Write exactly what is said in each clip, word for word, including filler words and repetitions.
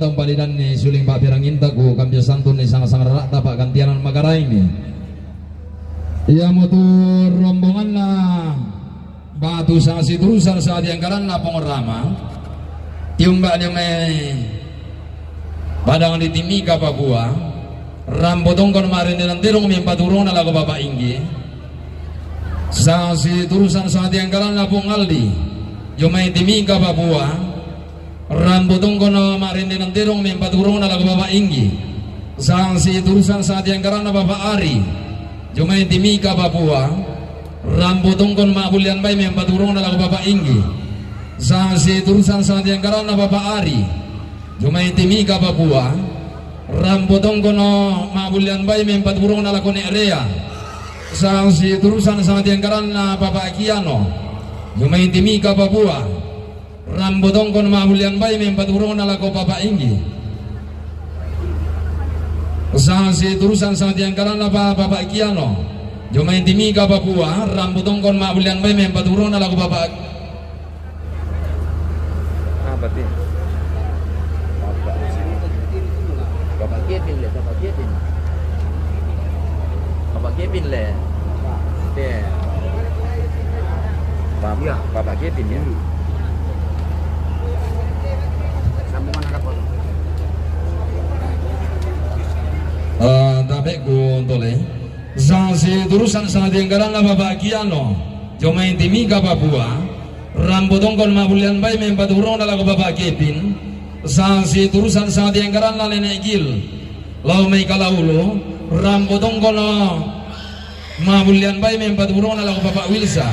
Tampalidanni suling pa'biranginta ku kambiasantuni sanga-sanga rara'ta pa'gantianan makaraimi. Iamotu rombonganna ba'tu sanga siturusan satiangkaranna Pong Rama, tiumba' dio mai padang di Timika Papua, rampo tongkono ma'rende nanterong mempaturonganna lako Bapa' Inggi, sanga siturusan satiangkaranna Pong Aldi, dio mai Timika Papua, rampo tongkono ma'rende nanterong mempaturonganna lako Bapa' Inggi, sanga siturusan satiangkaranna Bapa' Ari, dio mai Timika Papua, rampo tongkono ma'bullian bai mempaturonganna lako Bapa' Inggi, sanga siturusan satiangkaranna Bapa' Ari, dio mai Timika Papua, rampo tongkono ma'bullian bai mempaturonganna lako Ne' Rea, sanga siturusan satiangkaranna Bapa' Kiano, dio mai Timika Papua, rampo tongkono ma'bullian bai mempaturonganna lako Bapa' Inggi, sanga siturusan satiangkaranna Bapa', Bapa' Kiano, dio mai Timika Papua, rampo tongkono ma'bullian bai mempaturonganna lako Bapa' Apa ti? Bapak Kevin le, Bapak Kevin. Bapak Kevin le. Te. Bapak, iya. Bapak Kevin ya. Sambungan ada potong. Eh, tabe' ku tole. Sanga siturusan satiangkaranna Bapa' Kiano, dio mai Timika Papua, rampo tongkono ma'bullian bai mempaturonganna lako Bapa' Kevin, sanga siturusan satiangkaranna Nene' Gil, lao mai Kalaulu, rampo tongkono ma'bullian bai mempaturonganna lako Bapa' Wilsa,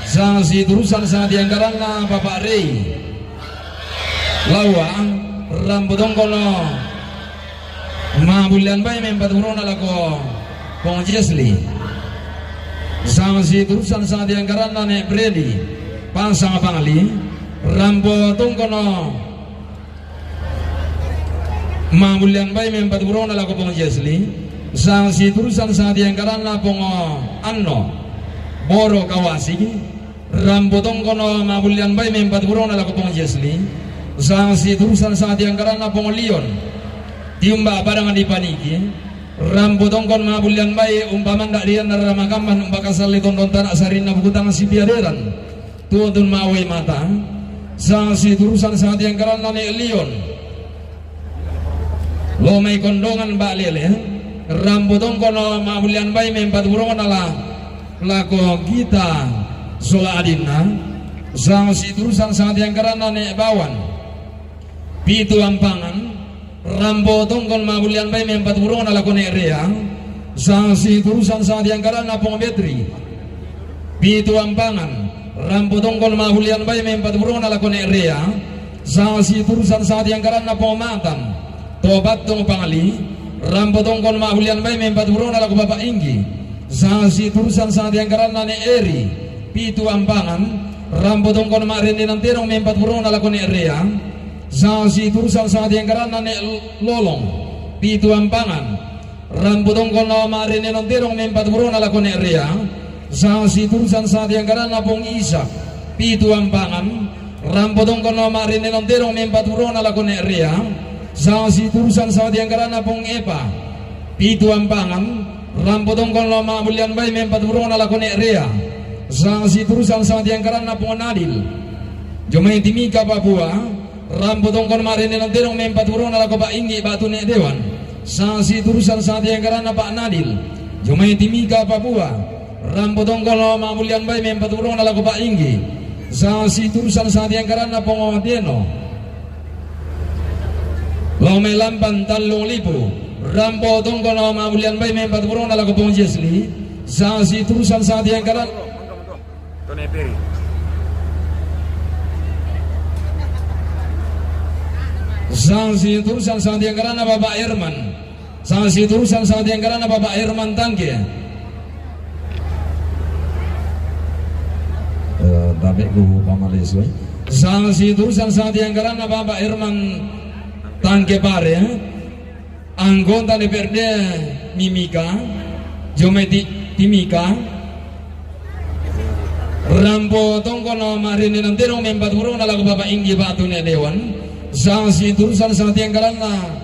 sanga siturusan satiangkaranna Bapa' Rei, Lawa, rampo tongkono ma'bullian bai mempaturonganna lako Pong Jesli, sanga siturusan satiangkaranna Ne' Bredi, Pasang Pangli, rampo tongkono ma'bullian bai mempaturonganna lako Pong Jesli, sanga siturusan satiangkaranna Pong Anno, Boro Kawasi, rampo tongkono ma'bullian bai mempaturonganna lako Pong Jesli, sanga siturusan satiangkaranna Pong Lion, tiumba' padang di Paniki, rampo tongkono ma'bullian bai umpamanda' rianna ramakamman umpakasalli tondon tana' sarinna bukutang sipiaderan, tuntun ma'uwai mata, sanga siturusan satiangkaranna Ne' Lion, lao mai Kondongan Ba'lele, rampo tongkono ma'bullian bai mempaturonganna la-, lako Gita sola adinna, sanga siturusan satiangkaranna Ne' Bawan, Pitu Ampangan, rampo tongkono ma'bullian bai mempaturonganna lako Ne' Rea, sanga siturusan satiangkaranna Pong Betri, Pitu Ampangan, rampo tongkono ma'bullian bai mempaturonganna lako Ne' Rea, sanga siturusan satiangkaranna Pong Matan, To Battung Pangli, rampo tongkono ma'bullian bai mempaturonganna lako Bapa' Inggi, sanga siturusan satiangkaranna Ne' Eri, Pitu Ampangan, rampo tongkono ma'rende nanterong mempaturonganna lako Ne' Rea, sanga siturusan satiangkaranna Ne' Lolong, Pitu Ampangan, rampo tongkono ma'rende nanterong mempaturonganna lako Ne' Rea, sanga siturusan satiangkaranna Pong Isa, Pitu Ampangan, rampo tongkono ma'rende nanterong mempaturonganna lako Ne' Rea, sanga siturusan satiangkaranna Pong Epa, Pitu Ampangan, rampo tongkono ma'bullian bai mempaturonganna lako Ne' Rea, sanga siturusan satiangkaranna Pong Nadil, dio mai Timika Papua, rampo tongkono ma'rende nanterong mempaturonganna lako Pa' Inggi ba'tu Ne' Dewan, sanga siturusan satiangkaranna Pa' Nadil, dio mai Timika Papua, rampo tongkono ma'bullian bai mempaturonganna lako Pa' Inggi, sanga siturusan satiangkaranna Pong Deno, lao mai Lampan Tallung Lipu, rampo tongkono ma'bullian bai mempaturonganna lako Pong Jesli, sanga siturusan satiangkaran-, sanga siturusan satiangkaranna Bapa' Herman, sanga siturusan satiangkaranna Bapa' Herman Tangke. Eh, tabe' ku pamalesu, eh. Sanga siturusan satiangkaranna Bapa' Herman Tangke Pare, anggota D P R D Mimika, dio mai Ti-, Timika, rampo tongkono ma'rende nanterong mempaturonganna lako Bapa' Inggi ba'tu Ne' Dewan, Sangsi turusan sangtiangkalanna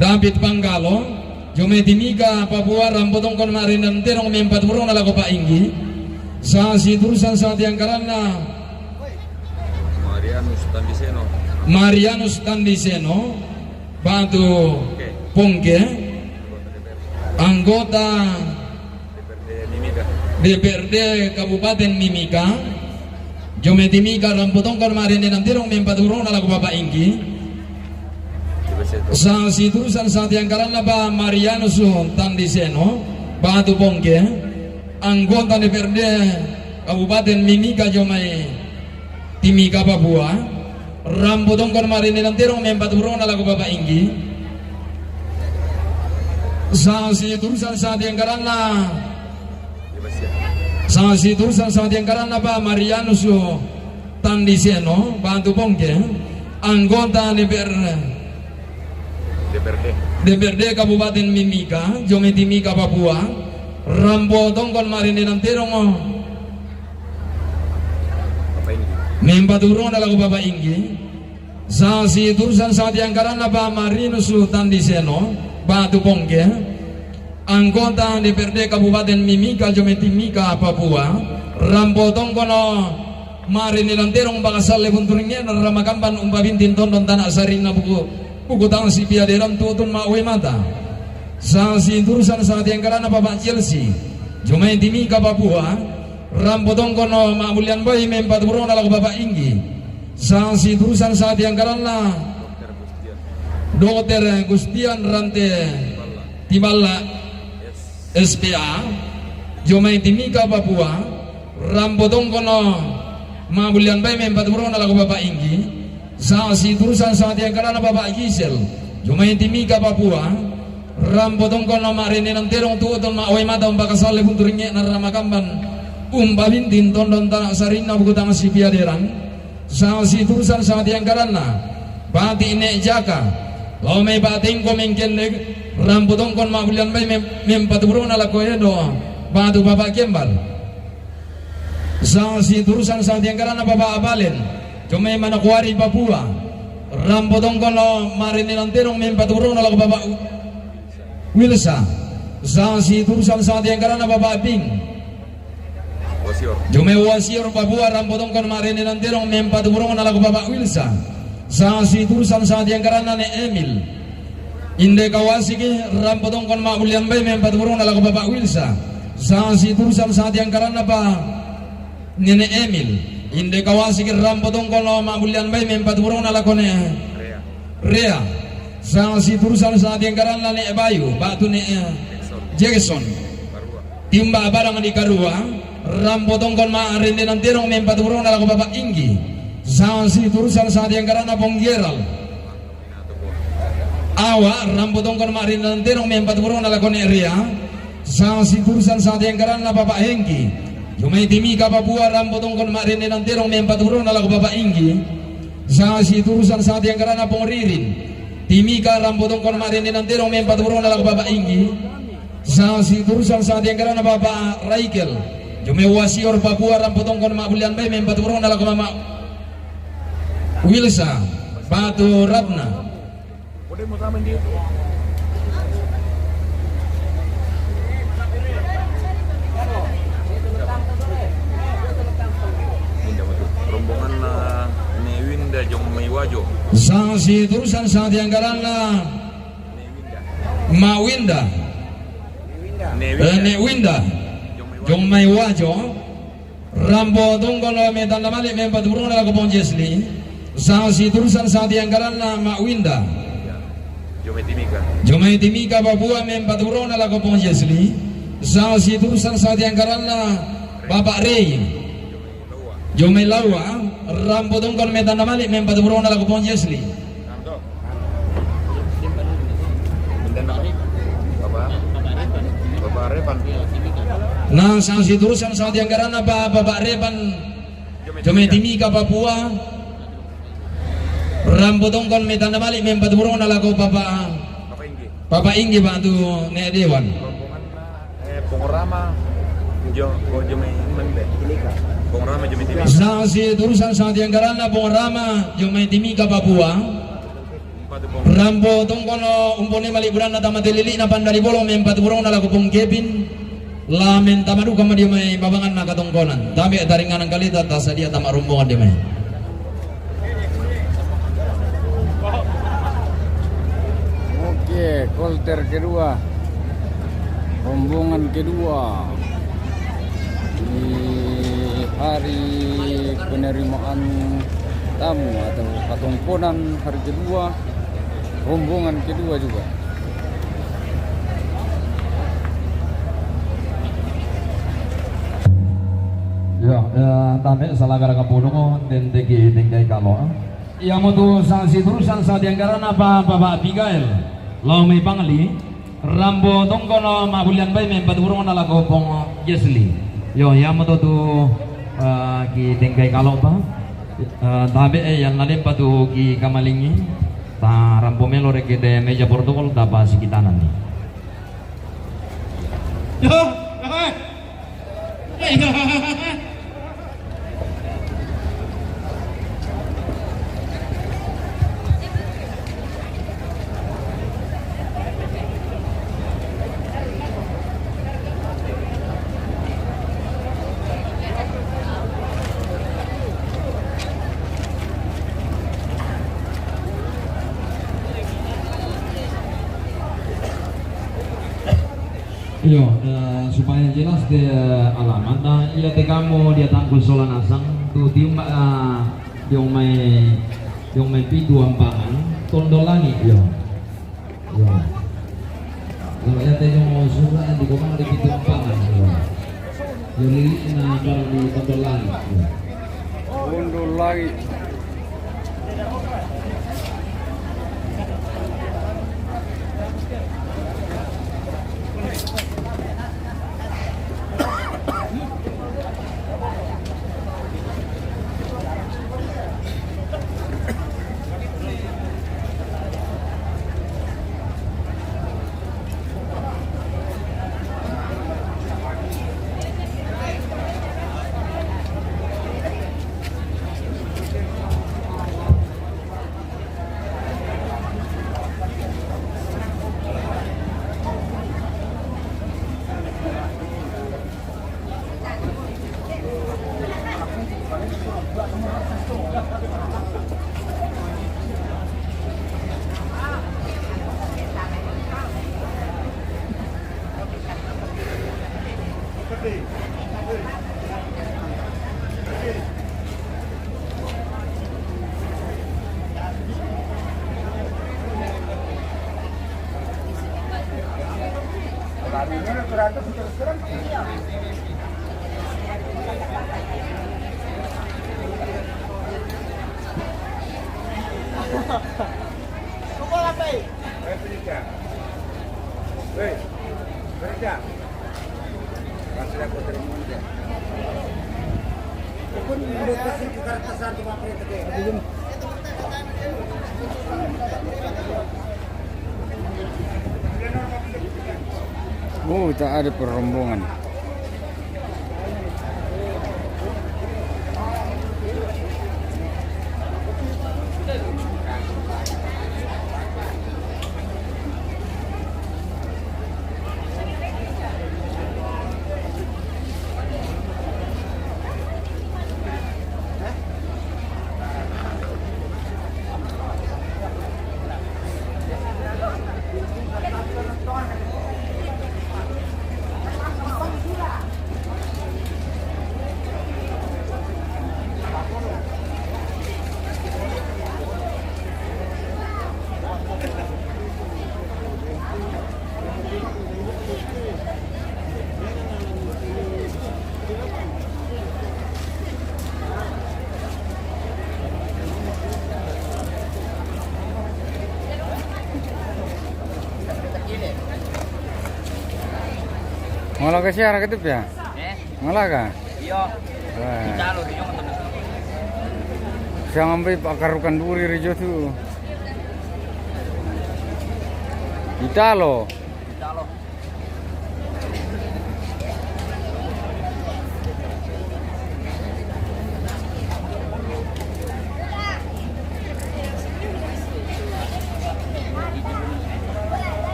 David Panggalo, jomai Timika Papua, rampo tongkon ma'rindenan terong mempa tuburongna lako pa'inggi. Sangsi turusan sangtiangkalanna Marianus Tandiseno. Marianus Tandiseno, Batu Pongke, anggota D P R D Kabupaten Mimika, jomai Timika, rampo tongkon ma'rindenan terong mempa tuburongna lako pa'inggi. Sangsi turusan sangtiangkalanna pa Marianus Tandiseno, Batu Pongke, anggota D P R D Kabupaten Mimika, jomai Timika Papua, rampo tongkon ma'rindenan terong mempa tuburongna lako pa'inggi. Sangsi turusan sangtiangkalanna Sangsi turusan sangtiangkalanna pa Marianus Tandiseno, Batu Pongke, anggota D P R, D P R D. D P R D Kabupaten Mimika, jomai Timika Papua, rampo tongkon ma'rindenan terong mempa tuburongna lako pa'inggi. Sangsi turusan sangtiangkalanna pa Marianus Tandiseno, Batu Pongke, anggota D P R D Kabupaten Mimika, jomai Timika Papua, rampo tongkon ma'rindenan terong umpakasalle buntu ringnge'na Ramakamban, umpabinting tondon tana sarinna buku, buku tang sipiaderan tu'utun ma'uwai mata. Sangsi turusan sangtiangkalanna Bapak Chelsea, jomai Timika Papua, rampo tongkon ma'bulliang bai mempa tuburongna lako pa'inggi. Sangsi turusan sangtiangkalanna Dokter Gustian Rante Tiballa, S P A, jomai Timika Papua, rampo tongkon ma'bulliang bai mempa tuburongna lako pa'inggi. Sangsi turusan sangtiangkalanna Bapak Gisel, jomai Timika Papua, rampo tongkon ma'rindenan terong tu'utun ma'uwai mata umpakasalle buntu ringnge'na Ramakamban, umpabinting tondon tana sarinna buku tang sipiaderan. Sangsi turusan sangtiangkalanna Pati Ne' Jaka, lao mai Patengko Mengkendek, rampo tongkon ma'bulliang bai mem-, mempa tuburongna lako Edo, Batu Bapak Kembar. Sangsi turusan sangtiangkalanna Bapak Abalen, jomai Manokwari Papua, rampo tongkon ma'rindenan terong mempa tuburongna lako Bapak Wilsa. Sangsi turusan sangtiangkalanna Bapak Bing, jomai Wasior Papua, rampo tongkon ma'rindenan terong mempa tuburongna lako Bapak Wilsa. Sangsi turusan sangtiangkalanna Ne' Emil, inde Kawasiki, rampo tongkon ma'bulliang bai mempa tuburongna lako Bapak Wilsa. Sangsi turusan sangtiangkalanna pa Nene' Emil, inde Kawasiki, rampo tongkon ma'bulliang bai mempa tuburongna lako Ne' Rea. Sangsi turusan sangtiangkalanna Ne' Bayu, Batu Ne' Jackson, Timba Barang di Karua, rampo tongkon ma'rindenan terong mempa tuburongna lako Bapak Inggi. Sangsi turusan sangtiangkalanna Pong Geral, Awa, rampo tongkon ma'rindenan terong mempa tuburongna lako Ne' Rea. Sangsi turusan sangtiangkalanna Bapak Hengki, jomai Timika Papua, rampo tongkon ma'rindenan terong mempa tuburongna lako Bapak Inggi. Sangsi turusan sangtiangkalanna Pong Ririn, Timika, rampo tongkon ma'rindenan terong mempa tuburongna lako Bapak Inggi. Sangsi turusan sangtiangkalanna Bapak Raikel, jomai Wasior Papua, rampo tongkon ma'bulliang bai mempa tuburongna lako Mama Wilsa, Batu Ratna. Rombonganna Ne' Winda, jomai Wajo. Sangsi turusan sangtiangkalanna Ma' Winda. Ne' Winda. Eh, Ne' Winda, jomai Wajo, rampo tongkon metanda male mempa tuburongna lako Pong Jesli. Sangsi turusan sangtiangkalanna Ma' Winda, jomai Timika. Jomai Timika Papua, mempa tuburongna lako Pong Jesli. Sangsi turusan sangtiangkalanna Bapak Rei, jomai Lawa, rampo tongkon metanda male mempa tuburongna lako Pong Jesli. Bapak, Bapak Repan. Nah, sangsi turusan sangtiangkalanna Bapak Repan, jomai Timika Papua, rampo tongkon metanda male mempa tuburongna lako Bapak, Bapak Inggi, Batu Ne' Dewan. Eh, Pong Rama, jo, ko jomai Timika. Bong Rama jo mai Timika. Sangsi turusan sangsi anggaranna Bong Rama jo mai Timika Papua. Rampo tongkono umpone maliburanna tama telili'na pandari bolong mempati burongna lako Bong Kevin. La mentama duka ma dio mai babanganna katongkonan. Tabe taringanan kaleta tasadia tama rombongan dio mai. Oke, kloter kedua. Rombongan kedua di hari penerimaan tamu atau katongkonan hari kedua, rombongan kedua juga. Ya, eh, tabe salagara kapodongo, tenteki tingkai kalo. Iamotu sangsi turusan sangsi anggaranna Bapak Abigail. Lao mai Bangli. Rampo tongkono mabulian bai mempati burongna lako Bong Jesli. Yo, iamotu tu, eh, ki tingkai kalo ba. Eh, tabe, eh, yang nalempa tu ki kamalingi. Ta rampo melo reke de meja protokol tapa sikitanani. Yo, eh. Iyo, eh, supaya jelas de alamat, nah, iya te kamo dia tangkul sola nasang, tu tiumba, eh, diong mai, diong mai pitu ampangan, Tondo Langi, iyo. Iyo. Kalau iya te diong mau surat yang di komang di pitu ampangan, iyo. Iyo, lili na baru di Tondo Langi, iyo. Tondo Langi. Oh, tak ada perrombongan. Ngala ka siara ka tu pia? Eh? Ngala ka? Iyo. Wah. Italo ri nyoka tona. Siang ambai pakarukan duri ri jo tu. Italo. Italo.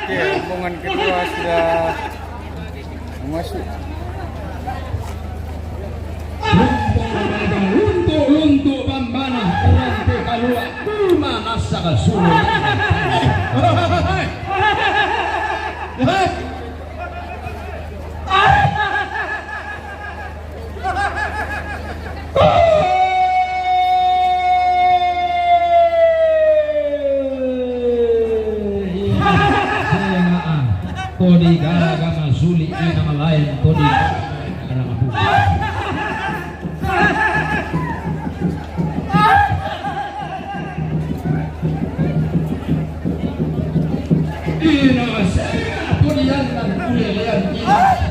Oke, rombongan kedua sudah masuk. Untuk luntuk bambana, rante kalua, di mana saka sulu. Todi garaga masuli ina malayan todi garaga masuli. Ina masuli todi yang dan kule lean ina.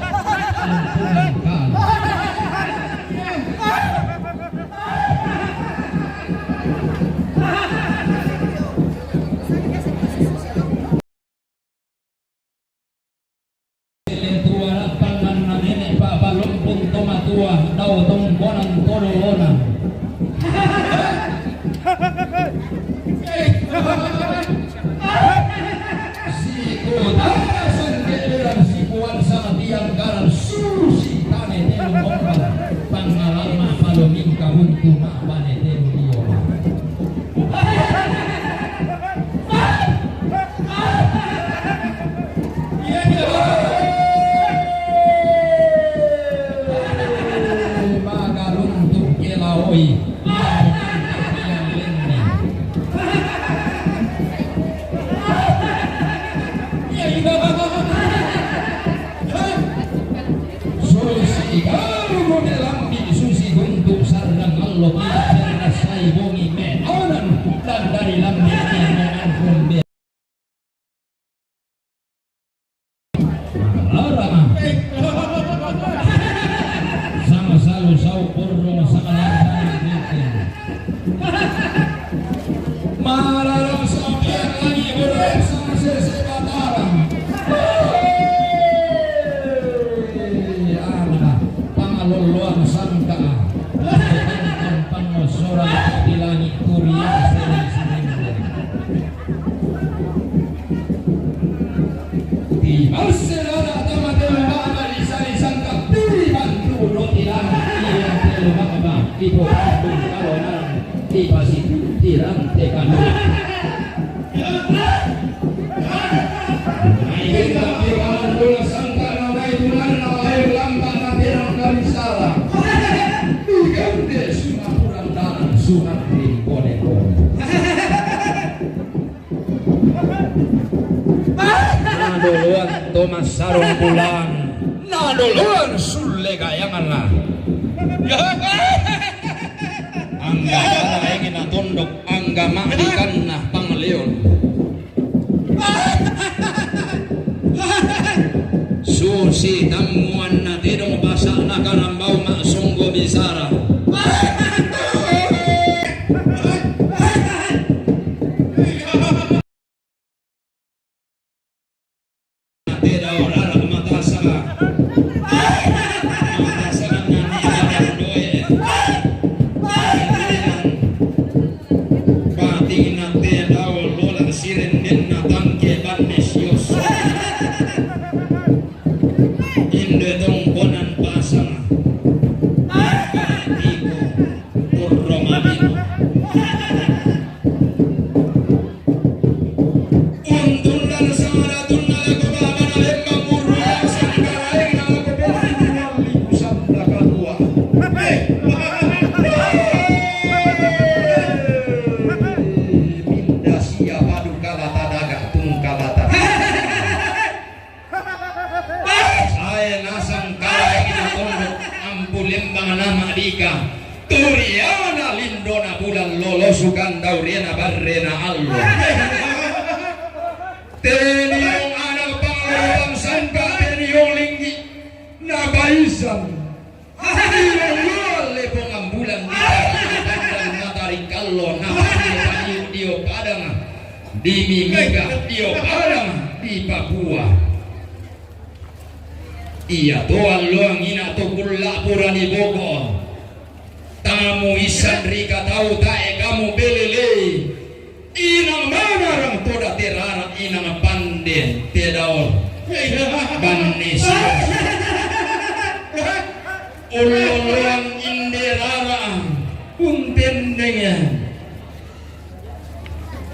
Lentua pangan na nene pa palompong tomatua dau tongkonan todolona. Siku tarasan keberan sikuan sama tiang garan susi tane telu mombal pangalama palomingka buntu ma bane telu dio. Magaruntuk kelaoi. Susi garu mode lambi susi guntu sarang allo kira sai bongi me anan dan dari lambi me anan. Rarama. Sama salu sau porro sama larang. Mararang sampean lagi borong sama sese Batarang. Ana pangaloloan sangka. Pangosora di langit turia sering sering. Di Barcelona tama tembak di sari sangka di bantu roti langit iya telo mama di bawah kalau nang di pasi di rantai kanu. Nai bintang di bawah bola sangka nang nai tunan nang lahir lambat nanti nang kami salah. Di gande sunah kurang dalam sunah di kone kone. Nadoloan Tomas Sarung Bulan. Nadoloan Sulle Gayangan lah. Angga lain na tondok, angga madikan na pangleon. Susi tammuan na tedong basa na karambau mak songgo bisara. Te dao rara mata sanga. Mata sanga nani ada doe. Pating na te dao lola siren den na tangke ban mesios. Inde tong bonan pasang. Iko urro mabin. Untundan samaratun nalako babana lembang urungan sangkaraeng nalako pemburuan lipusan dakatua. Pinda sia padu kalata daga tung kalata. Sae nasang kalaeng na tondok ampu lembang nama dika. Turiana lindona bulan lolosukan daurena barrena allo. Teniong anak pangalorobang sangka teniong linggi. Nabaisan. Teniong luar lepong ambulan di Padang Matari Kallo. Nabaisan dio padang. Di Mimika dio padang di Papua. Iya to alloang ina to kulla purani boko. Tamu isan rika tau tae kamu belele. Inang manarang toda terara inang pande tedaor. Bannis. Uloloan inderara. Untendengan.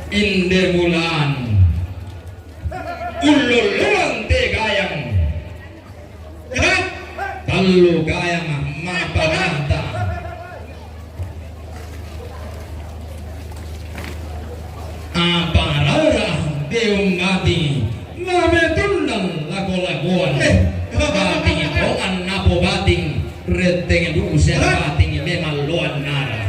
Inde bulan. Uloloan tegayang. Tallu gayang mapamata. Aparara deum bating, mabetundang lako-lakoan. Bating tongan napo bating, reteng dusa bating memalloan nara.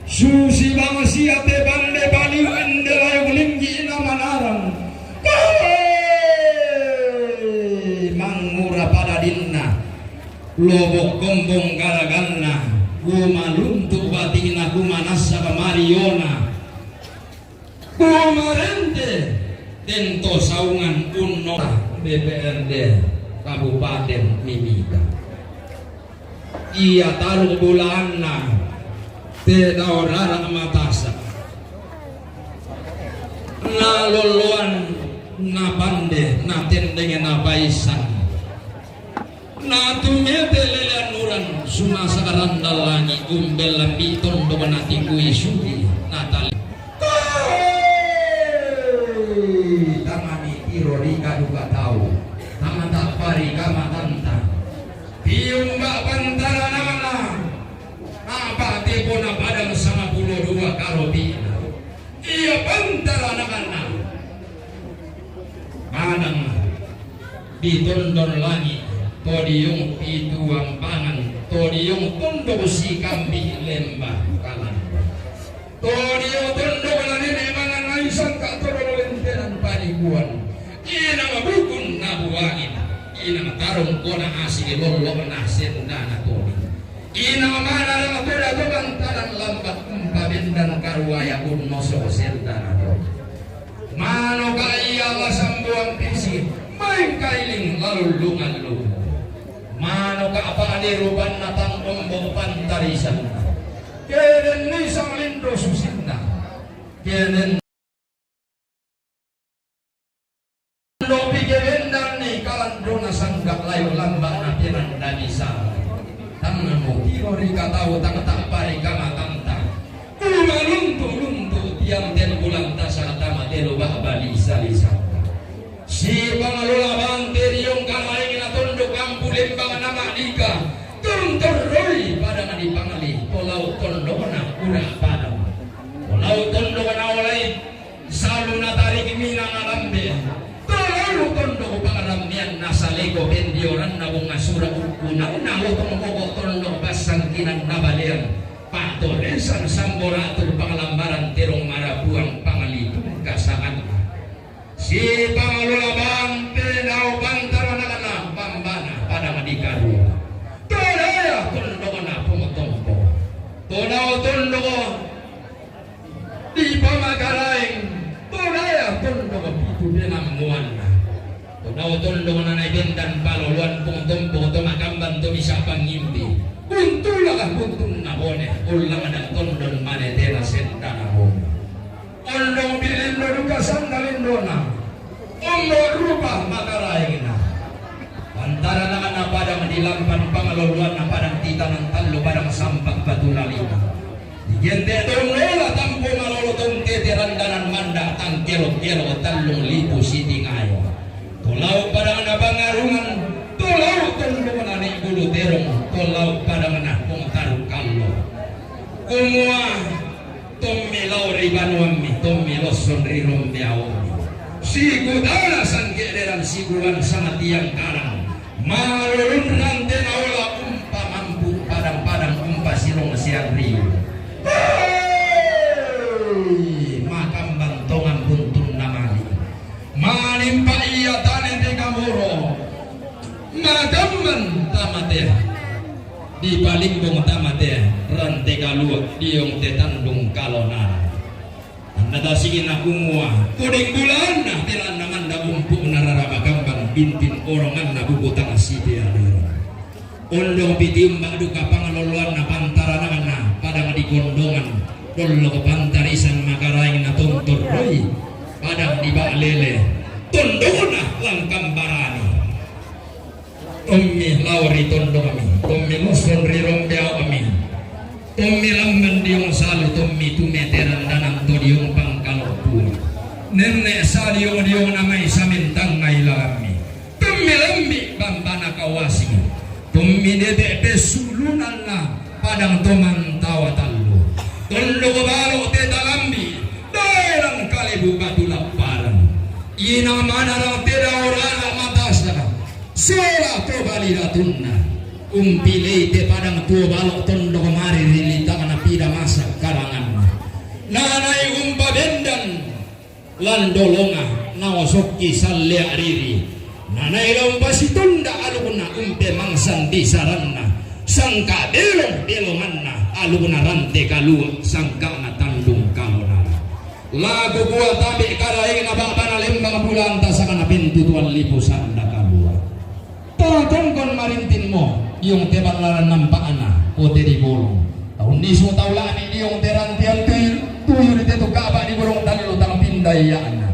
Susi bangsi ate pande paliu ende layung linggi ina manarang. Mangura pada dinna. Lobok kombong garaganna. Kumaluntuk batingna kumanassa kamariona. Kumarente tento saungan unno B P R D Kabupaten Mimika. Ia taruk bulaanna, te dao rarak matasa. Na loloan, na pande, na tendenge, na paisan. Na tumete lelean uran, sumasa karanda langi, umbel lambi tondok na tingkui sugi, na tali. Tama ni tiro rika duka tau, tama tapari kama tanta. Tiumba pantara nana. Apa tepona padang sama pulo dua karotina. Ia pantara nana. Padang di tondon langit, todiung pitu ampangan, todiung tondok si kambi lembah kalan. Todio tondok na nene mangan ai sangka toro lentenan panikuan. Ina mabukun na buangin. Ina matarung kona asik lollo na sendana todi. Ina mana na toda to bantalan lambat umpa bendan karuaya unnoso sendana todi. Mano ka ia la sambuang pisi, main kailing lalu lungan lumu. Mano ka apa ade rupanna tang ombo pantarisan. Keden ni sang lindo susinna. Kenen dopi kebendan ni kalandona sanggak layu lambak na penan dani sala. Tangan mo kiro rika tau tang tapari kamatanta. Kumaluntu-luntu tiang ten bulan tasa tama telu bak bali sali sangka. Si pangalola bante riong kalaing na tondok kampu lembang nama dika. Turun terroi padang di pangali. Tolau tondokna udah padang. Tolau tondokna olai. Salu na tarik mina na lambe. Tolalu tondok pangaramian na saleko pendioran na bunga sura ukunang na lotong koko tondok basang kinan na balean. Patolesan sambora tur pangalambaran terong marabuang pangalitung kasangan. Si pangalola bante dau pantara nakana pambana padang di karu. Todaya tondok na pongotompo. Todau tondok Di pamakaraeng, todaya tondok pitu benang muanna. Todau tondok nanai bendan paloloan pung tompo to makamban to bisa pangimpi. Untulakah buntunna bone, ulang dan tondon mane tena sendana bone. Ondong bilindo duka sandalindona. Ombo rupa makaraengna. Pantara nangana padang di lampan pangaloloanna padang titanan tallo padang sampak batu lalina. Digente tong nola tampo malolo tong tete randanan manda tang kelo-kelo tallung lipu sitingayo. Tolau padang na pangarungan, tolau tondong na ni bulu terong, tolau padang na pong taru kallo. Kumua Tommi lao ri banuammi, tommi losson ri rombeaommi. Sikutana sangkederan sikulan sama tiang karang. Malulun rante naola umpa mampu padang-padang umpa silong siang riu. Hei! Makambang tongan buntun namali. Manimpa ia tane te kamoro. Magamman tamatea. Dipalimbong tamatea. Rante kalua diong te tandung kalonara. Anna tasigina kumua. Kodeng bulanna telanna manda umpu narara magamban bintin oronganna buku tang sitea dero. Ondong pitiumba duka pangaloloanna pantarananna padang di kondongan. Dollo' ko pantarisan makaraeng na tontorroi, padang di ba'lele, tondona langkan barani. Tommi lao ri tondokmi, tommi lusson ri rombea'mi, tommi lammen diong salu, tommi tumeteran danang to diong pangkaloppu. Nenne' sadiong-diongna mai samentang ilalammi. Tommi lambi' bambana kawasi, tommi dete' pessulunanna padang to mantawa tallu. Tondoko balo' te talambi', daerang kalebu batu lapparang. Inang manarang te daorana matasara, sola to bali datunna. Umpilei te padang tuo balo' tondoko mari ri litangna pida masa karanganna. Nanai umpabendan lan dolonga, naosokki sallea' riri. Nanai la umpasitonda alukna umpemangsan bisaranna, sangka belong-belonganna alukna rante kalua', sangka'na tandung kalonara. La kukua tabe' karaengna ba'bana lembang bulanta sangana pentutuan lipu sanda kalua'. Tara tongkon marintinmo, diong te ballaran nampa'na, o te di bolong. Taunnisu tau la'bi' diong te rantian tuyul, tuyul te tu kaba' di bolong tallu tang pinda ia'na.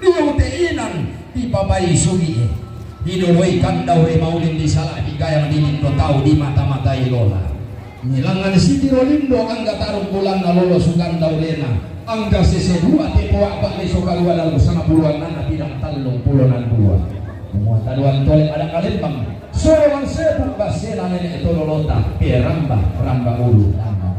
Diong te inan, dipapaisugi, didoloi kandau ri maulin di sala'bi' gayang di lindo tau di mata-matai lola. Nilangngan sitiro lindo angga tarung bulanna lolo sukandau lena, angga sese dua te poa'pa' leso kalua' dalam sangapuluanna pidang tallung pulo nan dua. Mua taduan tole ada kalembang, soro lan sepu bassena nene' tololota, peramba, ramba ulu, ramba.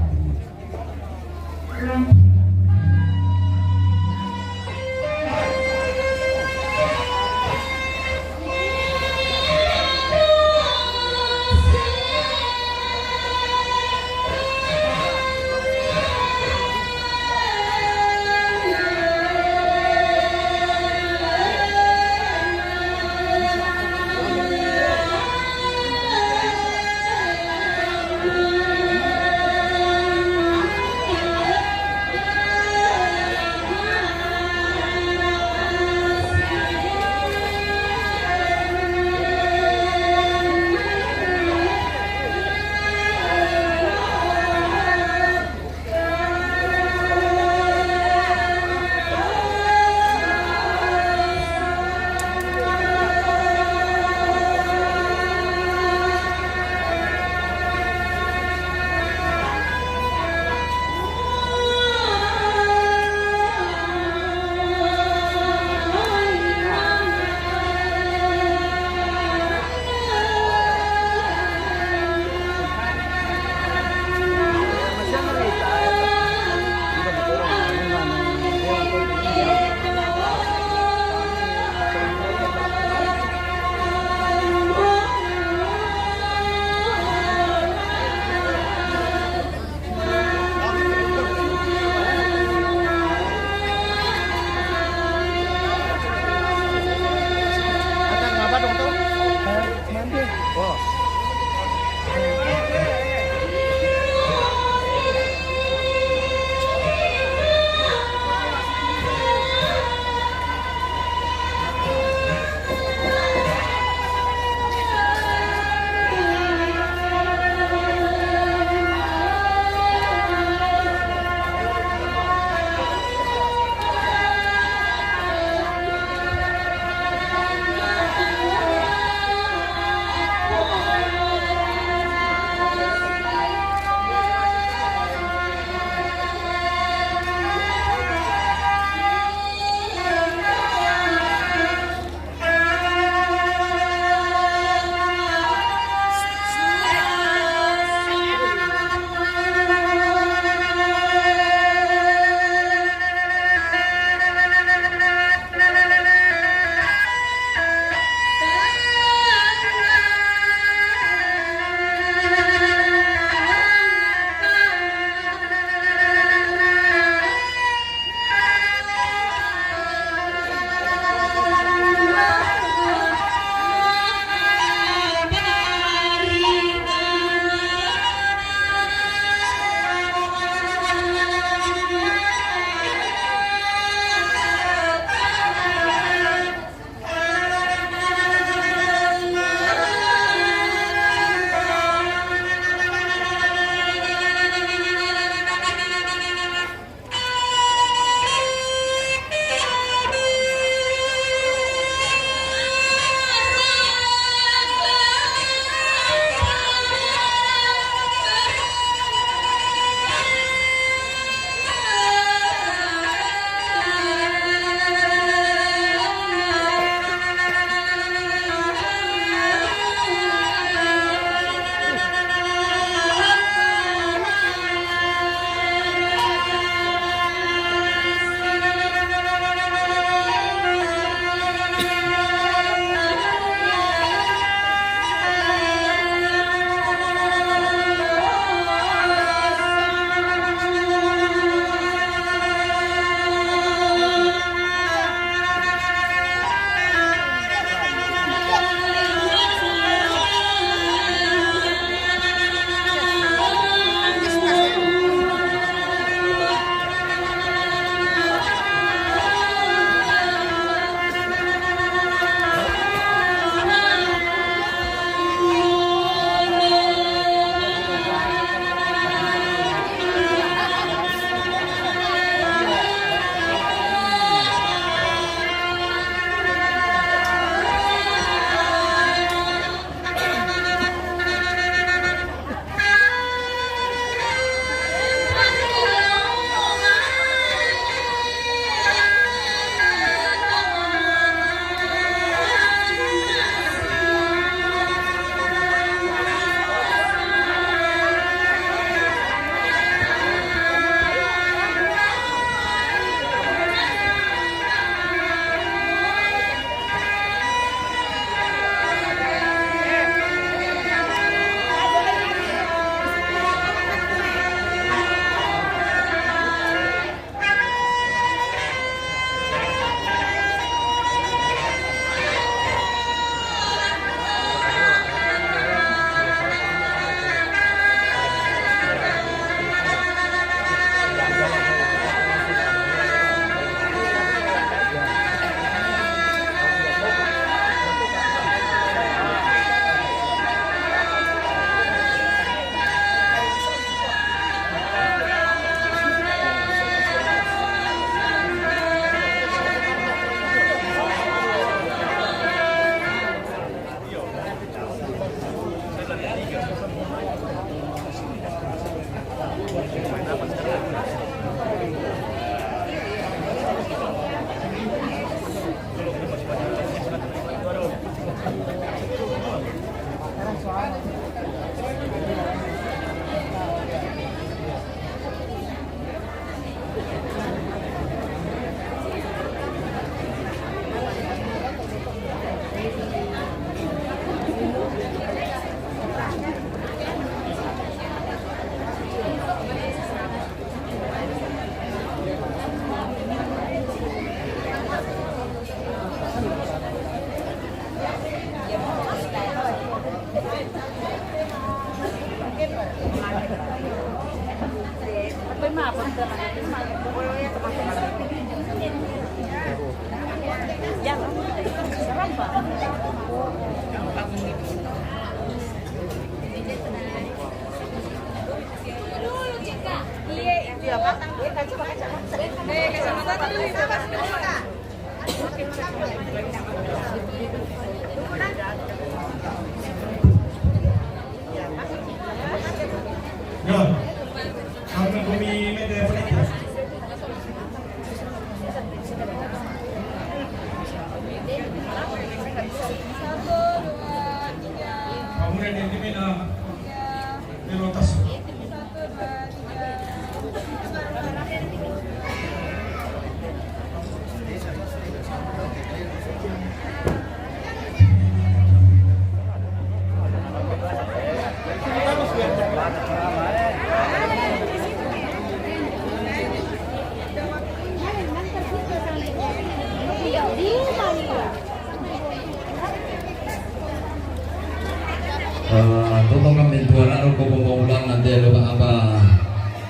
Eh, totong kami tuan anu ko pembangunan nanti ada apa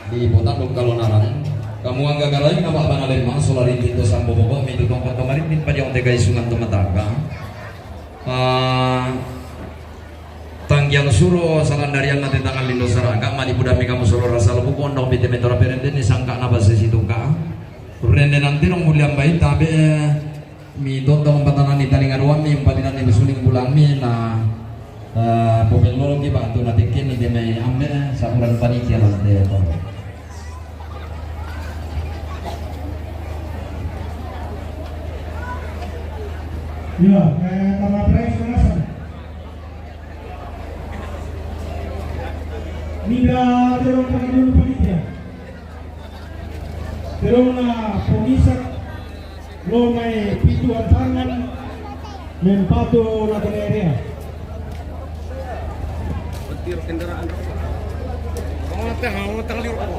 di Botan dong kalau narang. Kamu angga garai nama apa nalem mang solari pintu sambo bobo mi tutong kau kemarin min pajong tegai sungan temataga. Eh, tanggiang suro salandarian nanti tangan lindo saraga mani budami kamu solo rasa lebu kondong pite metora perende ni sangka napa sesi tuka. Rende nanti dong muliam baik tabe. Mi totong patanani talingaruanmi, umpatinan ni bisuling bulanmi na, eh, popelloloki batu na tekken ni deme ambe, eh, sabulan panitia na te to. Ya, eh, tama pres, Mas. Mida terong tama dulu panitia. Terong na pomisak lo mai pitu ampangan mempatu lakon erea. Petir kendaraan. Orang tengah, orang tengah liur.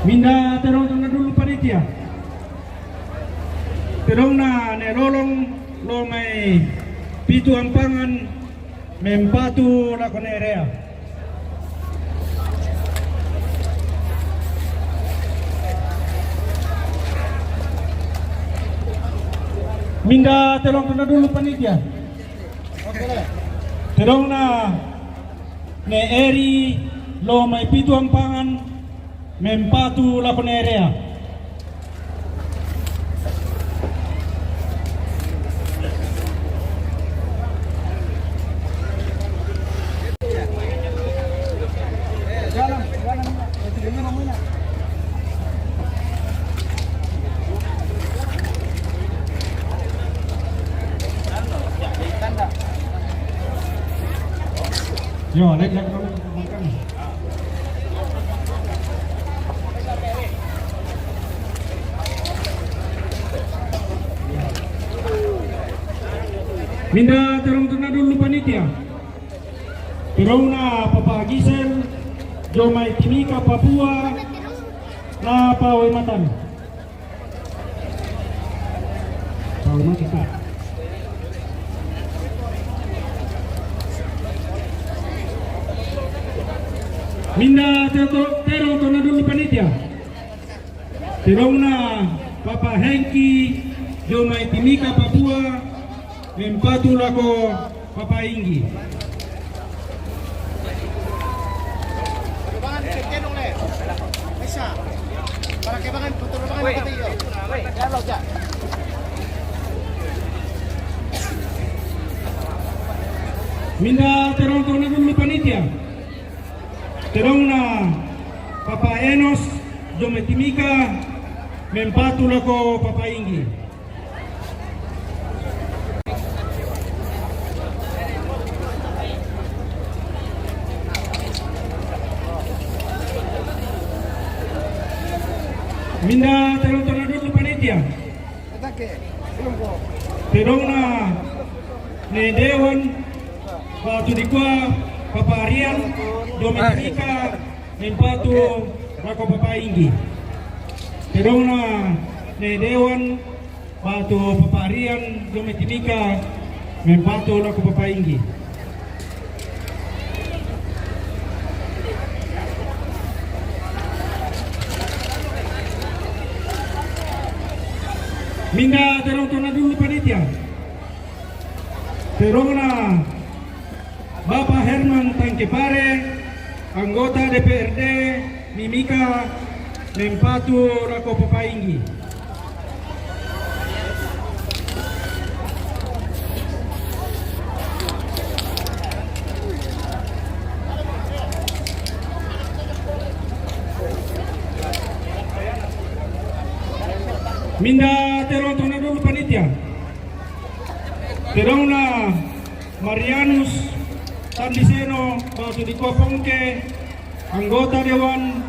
Minda terong tengah dulu panitia. Terong na ne lolong lo mai pitu ampangan mempatu lakon erea. Minda terong tengah dulu panitia. Terong na ne eri lo mai pitu ampangan mempatu lakon erea. Yo, lek, lek, lek. Minda terong tengah dulu panitia. Terong na Papa Gisel, jo mai Timika Papua, na pawe matan. Minda terong tengah dulu panitia. Terong na Papa Hengki, jo mai Timika Papua, mempatu lako Papa Inggi. Minda terong tengah dulu panitia. Terong na Papa Enos, jo mai Timika, mempatu lako Papa Inggi. Minda terong tengah dulu panitia. Terong na ne Dewan, batu dikua Papa Arian, jo mai Timika, mempatu lako Papa Inggi. Terong na ne Dewan, batu Papa Arian, jo mai Timika, mempatu lako Papa Inggi. Minda terong tengah dulu panitia. Terong na Bapak Herman Tangkepare, anggota D P R D Mimika, mempatu lako Papa Inggi. Minda terong tengah dulu panitia. Tedongna Marianus Tandiseno, batu dikua Pongke, anggota dewan,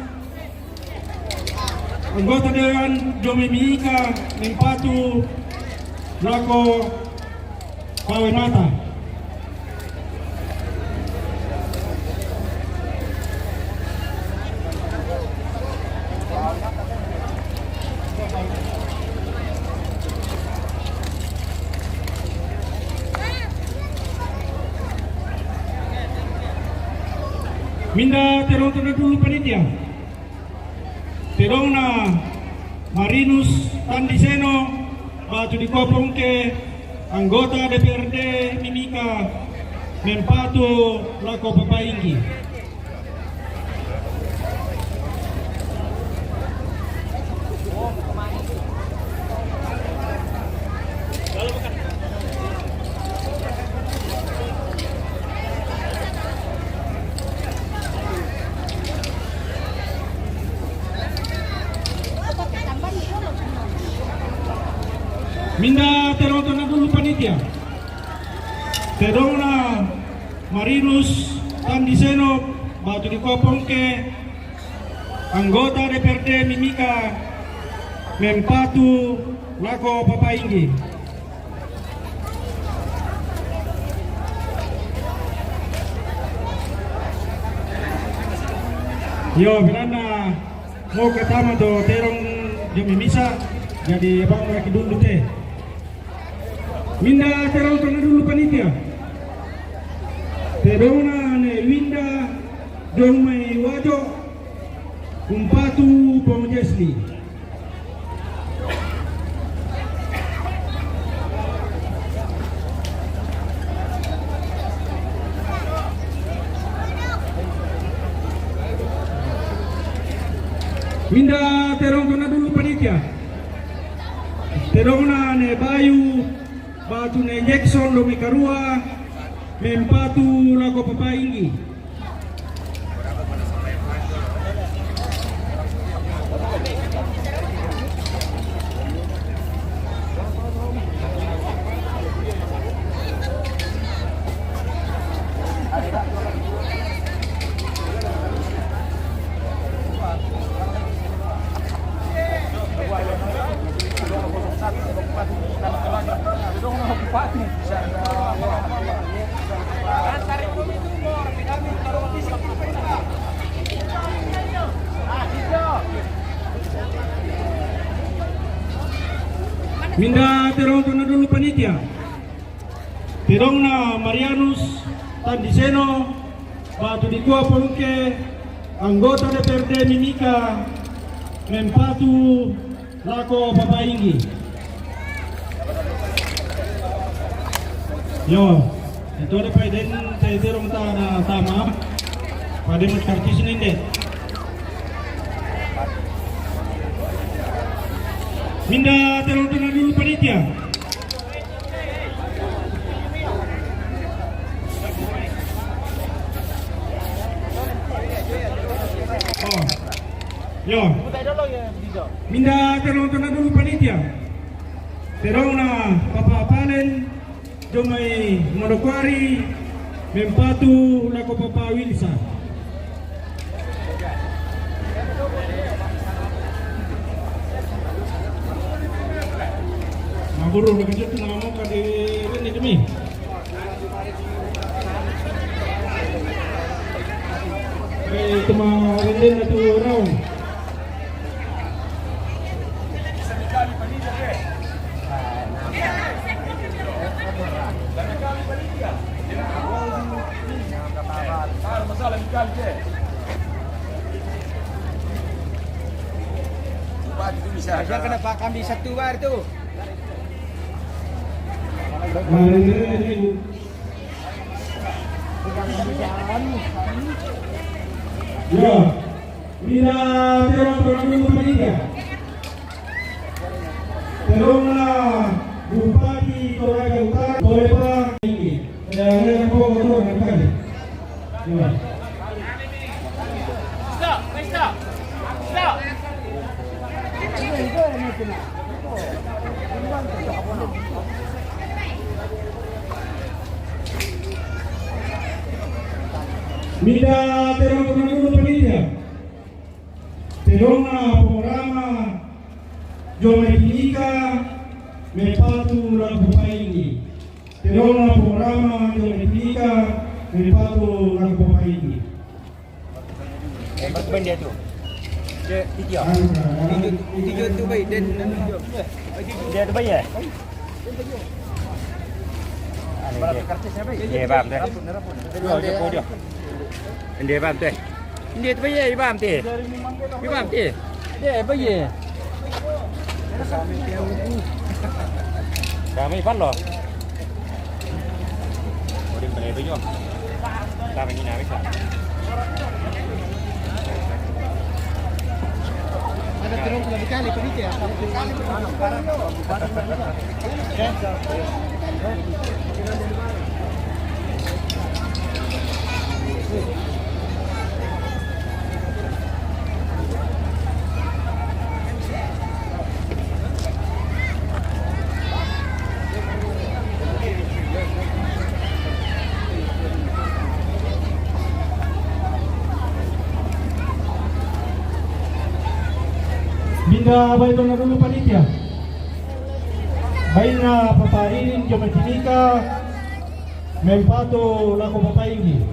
anggota dewan Jomai Mimika, mempatu lako Pawe Mata. Minda tedong tena dulu panitia. Tedongna Marinus Tandiseno, batu dikua Pongke, anggota D P R D Mimika, mempatu lako Papainggi. Minda tedong tena dulu panitia. Tedongna Marinus Tandiseno, batu dikua Pongke, anggota D P R D Mimika, mempatu lako Papainggi. Yo, beranda mo katama to tedong Jomai Misa, jadi abang lagi dulu te. Minda tedong tena dulu panitia. Tedongna ne Winda Jomai Wajo, mempatu Pong Jesli. Minda tedong tena dulu panitia. Tedongna ne Bayu, batu ne Jackson Domekarua, mempatu lako Papainggi. Minda tedong tena dulu panitia. Tedongna Marianus Tandiseno, batu dikua Pongke, anggota D P R D Mimika, mempatu lako Papainggi. Yo, itu ada paiden tai tedong tana tama. Paiden karcis ninde. Minda tedong tena dulu panitia. Oh. Yo. Minda tedong tena dulu panitia. Tedongna Papa Palen, Jomai Manokwari, mempatu lako Papa Wilsa. Maburu na kajut na mo ka di rin ni kami. Eh, tuma rin din na tu raw. Aja kena Pak Kamdi satu bar tu. Ya, bila tera perlu berita. Tedongna Bupati Toraja Utara, Torepa ini. Ya, ya, ya, ya, ya, ya. Stop, stop, stop. Minda tedong tonga dulu panitia. Tedong na pongorama jo mai Timika, mempatu laku papaingi. Tedong na pongorama jo mai Timika, mempatu laku papaingi. Eh, berapa dia tu? Dia tiga. Tiga, tiga tu baik, dan dia tu baik, ya? Berapa kertas, ya, baik? Dia, bang, tu. Dia, dia, dia. Dia, bang, tu. Dia tu baik, ya, bang, tu. Bang, tu. Dia baik, ya. Kami pan lo. Ada terus lebih kali, begitu ya? Minda baik tonga dulu panitia. Baina papa ini jo mai Timika, mempatu laku papaingi.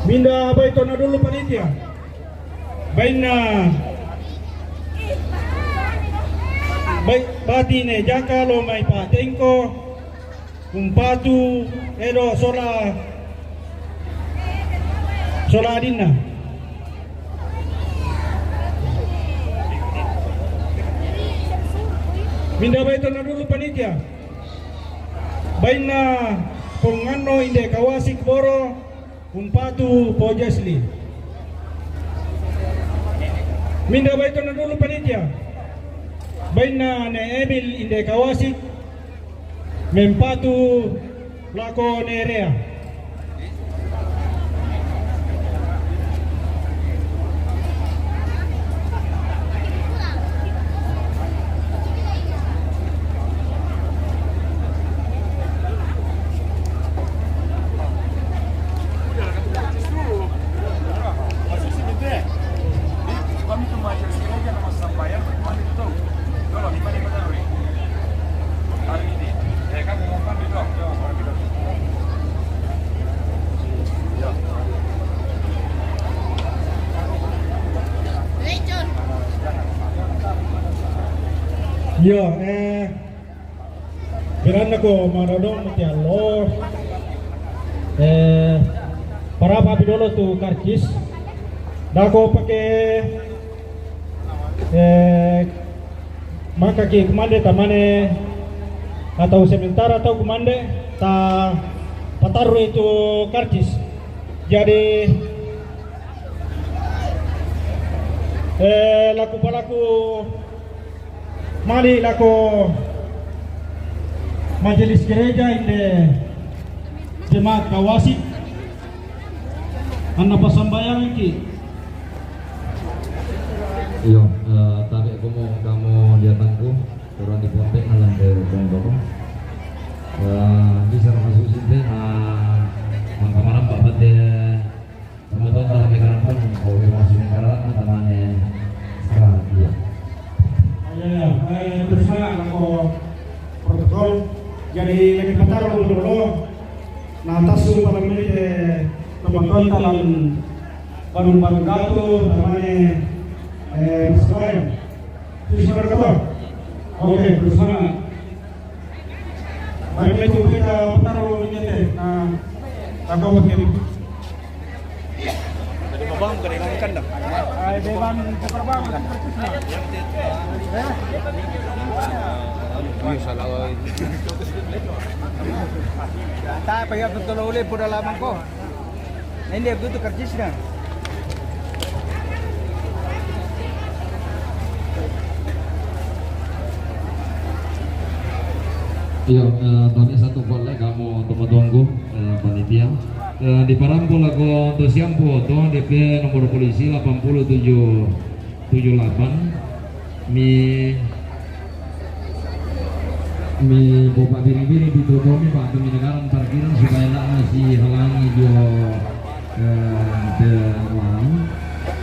Minda baik tonga dulu panitia. Baina, baik, bati ne jaka lo mai patengko. Umpatu edo sola, sola adina. Minda baik tonga dulu panitia. Baina pongano inde kawasik boro. Umpatu po Jesli. Minda baik tonga dulu panitia. Baina ne Emil inde kawasik. Mempatu laku ne Rea. Yo, eh, Piranna ko madodong mutiallo. Eh, parapa pi dolo tu karcis. Dako pake, eh, maka ki kumande tamane atau sementara atau kumande ta pataru itu karcis. Jadi, eh, laku palaku Mali lako majelis gereja inde jemaat kawasik. Anna pasambayang ki. Iyo, eh, tabe komo kamo diatangku, orang di ponte nalan de komo. Eh, bisa masuk sinte, eh, mangkamaram Pak Pate. Sama tuan dalam mekaran pun, kalau kita masih mekaran, temannya sekarang dia. Iya, iya. Eh, terus mana, kalau protokol, jadi lagi patar dulu. Nah, tasu pada menit, eh, teman-teman dalam barung-barung gatu, temannya, eh, sekolah. Terus mana, kata? Oke, terus mana? Mari, mari, kita taruh ini deh. Nah, taruh begini. Jadi, Bang, bukan yang kandang. Ay, Bang, tukar Bang, tukar Bang. Iya, salah. Tak payah betul oleh, pada lama kok. Hindi, abduto karcis na. Iyo, eh, tadi satu gol lagi kamu tunggu-tunggu, eh, panitia. Eh, di parampu lako untuk siampu, tuh D P nomor polisi delapan puluh tujuh tujuh delapan. Mi, mi boba biri-biri di tokomi, Pak, tu mi nagaran parkiran supaya ndak masih halangi dia, eh, ke ruang.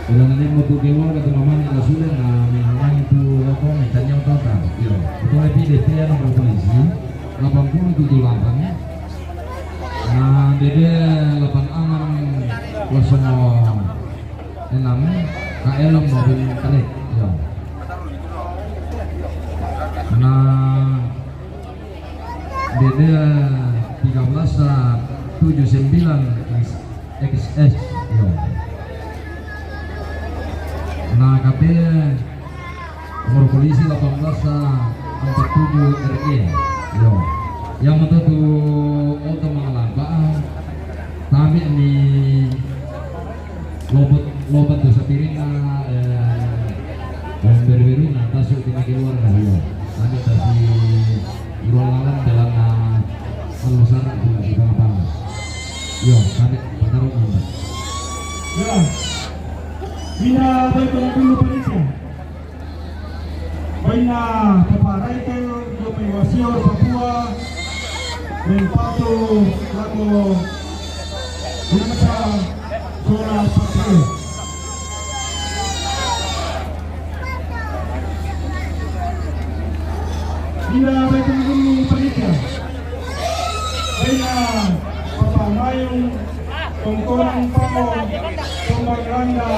Kalau nanti mau tu keluar ke rumah mana sudah, nah, mi halangi tu apa, mi tanya apa, tak? Iyo, betul, tapi D P ya, nomor polisi delapan puluh tujuh delapan. Nah, D D delapan enam kosong enam, K L maupun Tarik. Iyo. Nah, D D tiga belas tujuh sembilan X S. Iyo. Nah, K P nomor polisi delapan belas empat tujuh R E. Iyo. Yang betul tu auto mengalapa. Tapi ni lobot, lobot tu sapirina, eh, yang berbeda na tasuk kena keluar dah, iyo. Ada tasi iruan lawan dalam, ah, kalau sana juga di bawah. Iyo, ada pataruh nambah. Ya. Mina baik dulu panitia. Baina Papa Raikel, Jomai Wasior Papua, Mempatu lako Winsa Sola Papua. Ina baik dulu panitia. Baina Papa Mayung, Tongkonan Pao, Tombang Landa,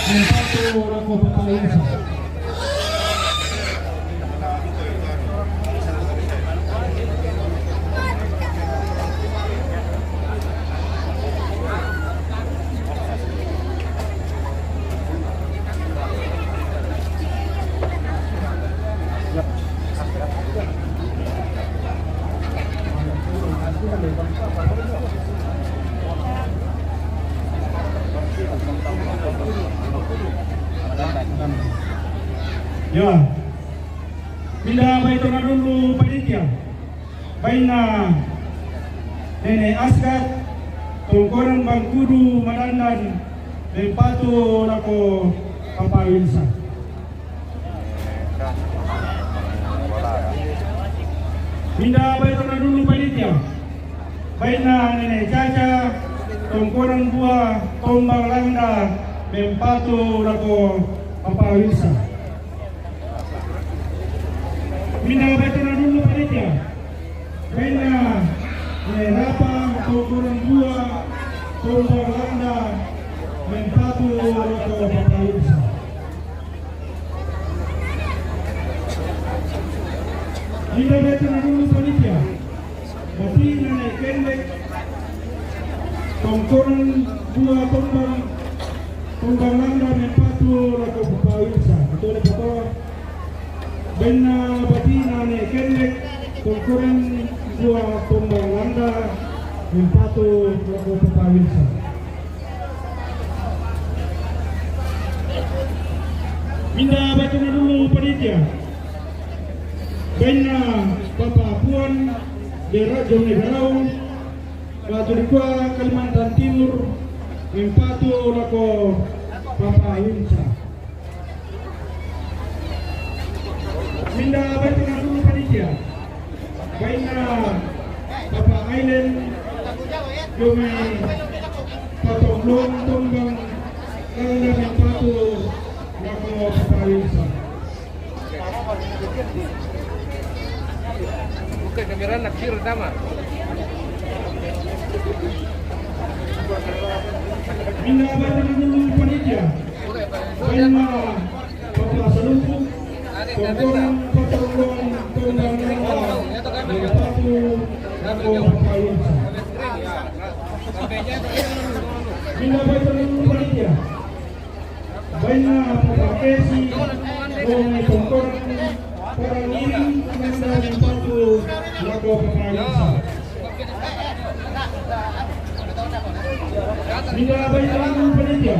Mempatu lako Papa Winsa. Ya. Pindah baik tengah dulu panitia. Baina Nene Asgat, Tongkonan Bangkudu Madandan, Mempatu lako Papa Winsa. Pindah baik tengah dulu panitia. Baina Nene Caca, Tongkonan Bua, Tombang Landa, Mempatu lako Papa Winsa. Pindah baik tengah dulu panitia. Baina, eh, Rapa, Tongkonan Bua, Tombang Landa, Mempatu lako Papa Winsa. Pindah baik tengah dulu panitia. Bati Nene Kendek, Tongkonan Bua, Tombang, Tombang Landa, Mempatu lako Papa Winsa. Betul, betul. Baina Bati Nene Kendek, Tongkonan Bua, Tombang Landa, Mempatu lako Papa Winsa. Pindah baik tengah dulu panitia. Baina Papa Puan, Bera Jone Berau, Batu Dikua, Kalimantan Timur, Mempatu lako Papa Winsa. Pindah baik tengah dulu panitia. Baina Papa Ailen, Jome Patong Long, Tombang Landa, Mempatu lako Papa Winsa. Bukan kamera nak kira sama. Pindah baik tengah dulu panitia. Baina Papa Salumpuk, Tongkonan Patong Long, Tombang Landa, Mempatu lako Papa Winsa. Pindah baik tengah dulu panitia. Baina Papa Kesi, Tongkonan Parangiring, Landa, Mempatu lako Papa Winsa. Pindah baik tengah dulu panitia.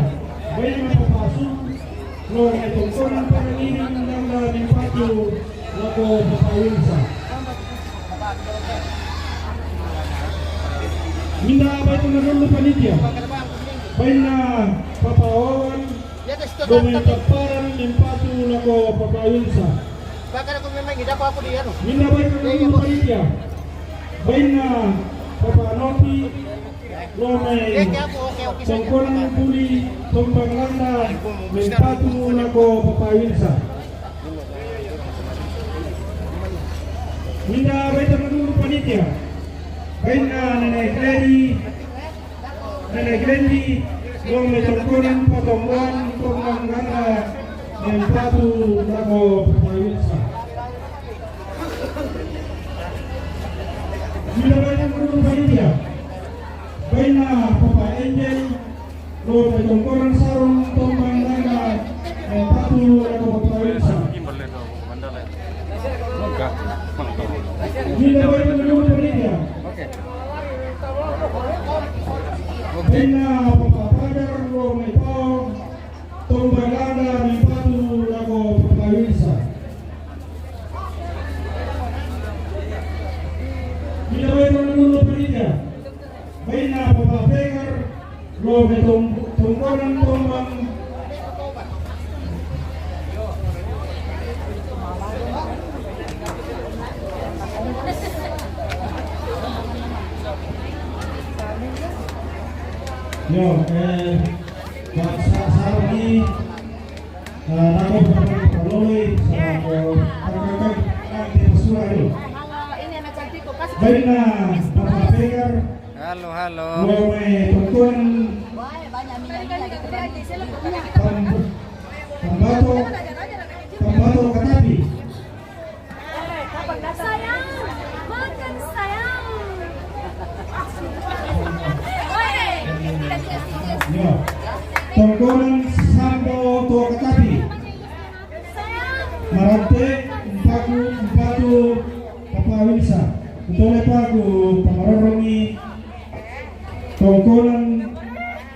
Baina Papa Su, Tongkonan Parangiring, Landa, Mempatu lako Papa Winsa. Minda baitu na dulu panitia. Baina Papa Wawan, Dome Taparan, mempatu lako Papa Wilsa. Minda baitu na dulu panitia. Baina Papa Nopi, Dome Tongkonan Puli, Tombang Landa, mempatu lako Papa Wilsa. Minda baitu na dulu panitia. Baina Nene Gledi, Nene Gledi, Dome Tongkonan Patomwan, Tombang Landa, mempatu lako Papa Wilsa. Minda baitu na dulu panitia. Baina Papa Angel, Dome Tongkonan Sarong, Tombang Landa, mempatu lako Papa Wilsa. Minda baitu na dulu panitia. Baina Papa Pagar, Dome Pao, Tombang Landa, mempatu lako Papa Wilsa. Minda baitu na dulu panitia. Baina Papa Pagar, Dome Tong-, Tongkonan Tombang. Yo, eh, Pak Sa-, Sardi, eh, nako Pak Loli, sama ko, kakak, kakak, kakak, suara ni. Baina Papa Pagar, Halo, halo. Dome Tongkonan Pam-, Pambato, Pambato Katapi. Sayang, makan sayang. Yo. Tongkonan Sambo Toa Katapi. Marante, mempatu, mempatu Papa Wilsa. Utole paku pamarorongi Tongkonan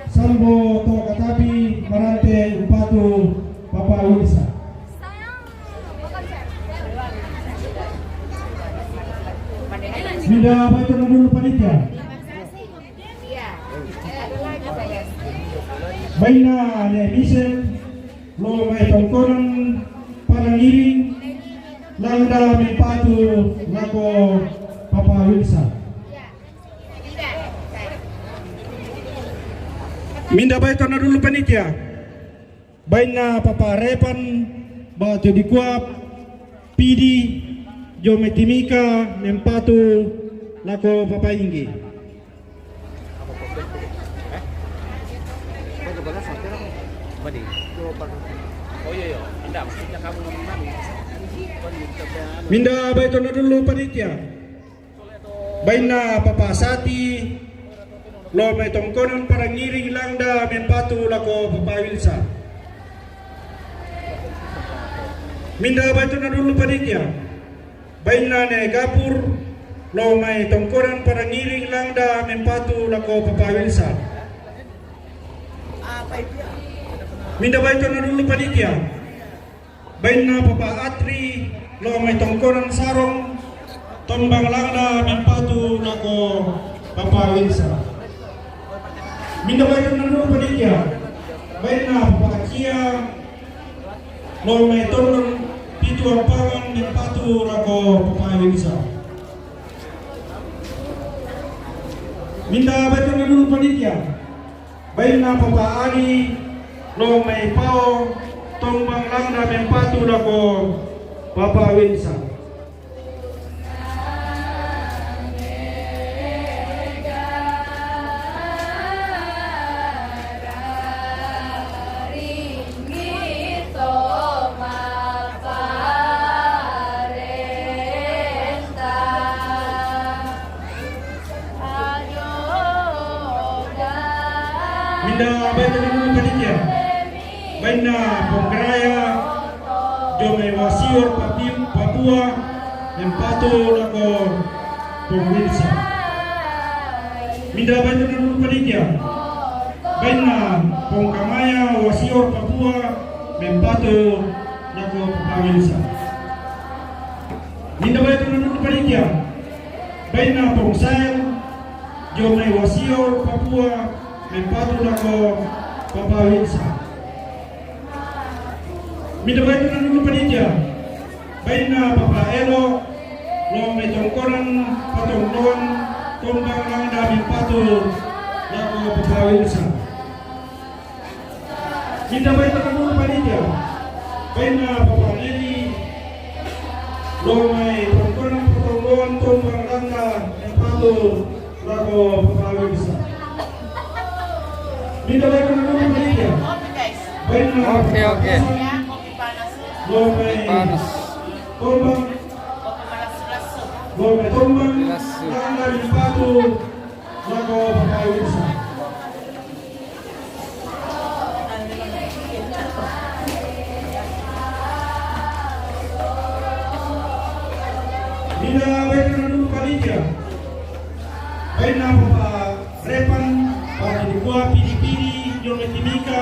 Sambo Toa Katapi, Marante, mempatu Papa Wilsa. Minda baitu na dulu panitia. Baina Nene Misel, Dome Tongkonan Parangiring Landa, mempatu lako Papa Wilsa. Minda baitu na dulu panitia. Baina Papa Repan, Batu Dikuap, Pidi, Dome Timika, mempatu lako Papa Inggi. Minda baitu na dulu panitia. Baina Papa Sati, Dome Tongkonan Parangiring Landa, mempatu lako Papa Wilsa. Minda baitu na dulu panitia. Baina Nene Gapur, Dome Tongkonan Parangiring Landa, mempatu lako Papa Wilsa. Minda baitu na dulu panitia. Baina Papa Atri, Dome Tongkonan Sarong, Tombang Landa, mempatu lako Papa Wilsa. Minda baitu na dulu panitia. Baina Papa Akia, Dome Tongkonan Pitu Ampangan, mempatu lako Papa Wilsa. Minda baitu na dulu panitia. Baina Papa Ali, Dome Pao, Tombang Landa, mempatu lako Papa Wilsa. Minda baitu na dulu panitia. Baina Pongkaraya, Dome Wasior Papi-, Papua, mempatu lako Pong Wilsa. Minda baitu na dulu panitia. Baina Pongkamaya, Wasior Papua, mempatu lako Papa Wilsa. Minda baitu na dulu panitia. Bainna Pong Sael, jo mai Wasior, Papua, mempatu lako Papa Wilsa. Minda baitu na dulu panitia, bainna Papa Elo, lao mai tongkonan patongloan Tombang Langda mempatu lako Papa Wilsa. Minda baitu na dulu panitia, bainna Papa Eli, lao mai tongkonan patongloan Tombang Langda mempatu lako Papa Wilsa. Minda baitu na dulu panitia, bainna Oke, Papa oke. Hasan, lao mai Panas. Tombang, lao mai Tombang Lasu. Langda mempatu lako Papa Wilsa. Minda baitu na dulu panitia, bainna Papa Repan, Papa Dukua, Pidi-pidi, jo mai Timika,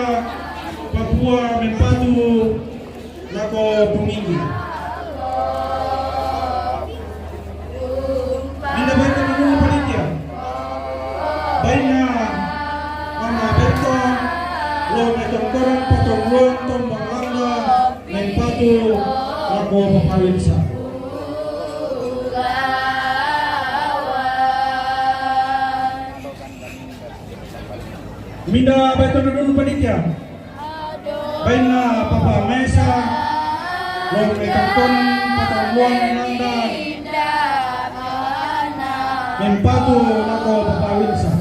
Papua, mempatu lako Pong Inggi. Minda baitu na dulu panitia, bainna Mama Berto, lao mai tongkonan patongloan Tombang Langda mempatu lako Papa Wilsa. Minda baitu na dulu panitia, bainna Papa Mesa, lao mai tongkonan patongloan Langda mempatu lako Papa Wilsa.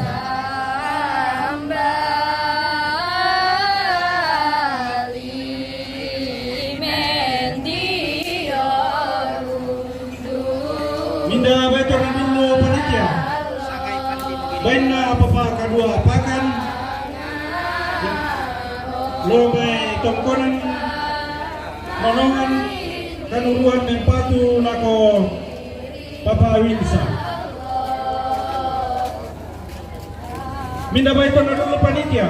Minda baitu na dulu panitia, bainna Papa Kadua Pakan, lao mai tongkonan Manongan, Kanuruan mempatu lako Papa Wilsa. Minda baitu na dulu panitia,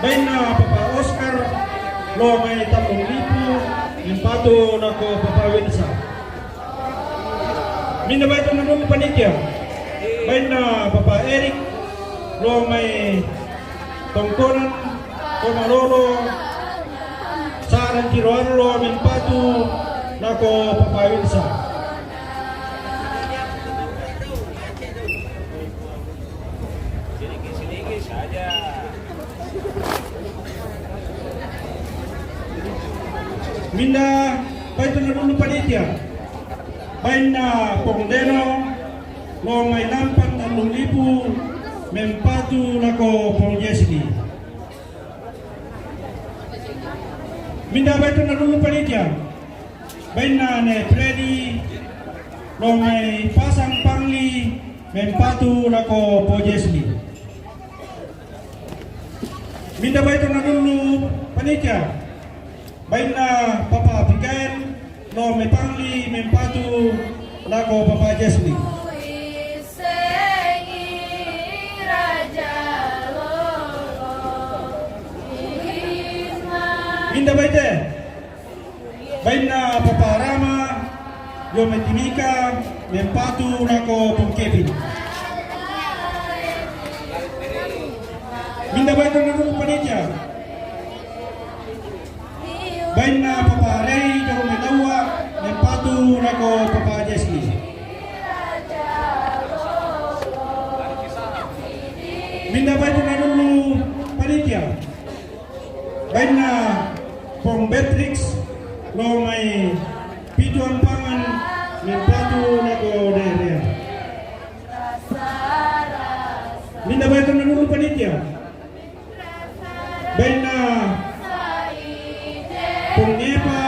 bainna Papa Oscar, lao mai Tambung Lipu, mempatu lako Papa Wilsa. Minda baitu na dulu panitia, bainna Papa Erik, lao mai tongkonan Tomalolo, Saran Tiroarlo, mempatu lako Papa Wilsa. Minda baitu na dulu panitia, bainna Pong Deno, lao mai Lampan Tambung Lipu, mempatu lako Pong Jesli. Minda baitu na dulu panitia, bainna Ne Fredi, lao mai Pasang Pangli, mempatu lako Pong Jesli. Minda baitu na dulu panitia, bainna Papa Abigail, lao mai Pangli, mempatu lako Papa Jesli. Minda baitu, bainna Papa Rama, jo mai Timika, mempatu lako Pong Kevin. Minda baitu na dulu panitia, bainna Papa Rei, jo mai Laua, mempatu lako Papa Jesli. Minda baitu na dulu panitia, bainna Pong Beatrix, lao mai Pitu Ampangan, mempatu lako Nerea. Minda baitu na dulu panitia, bainna Pong Epa,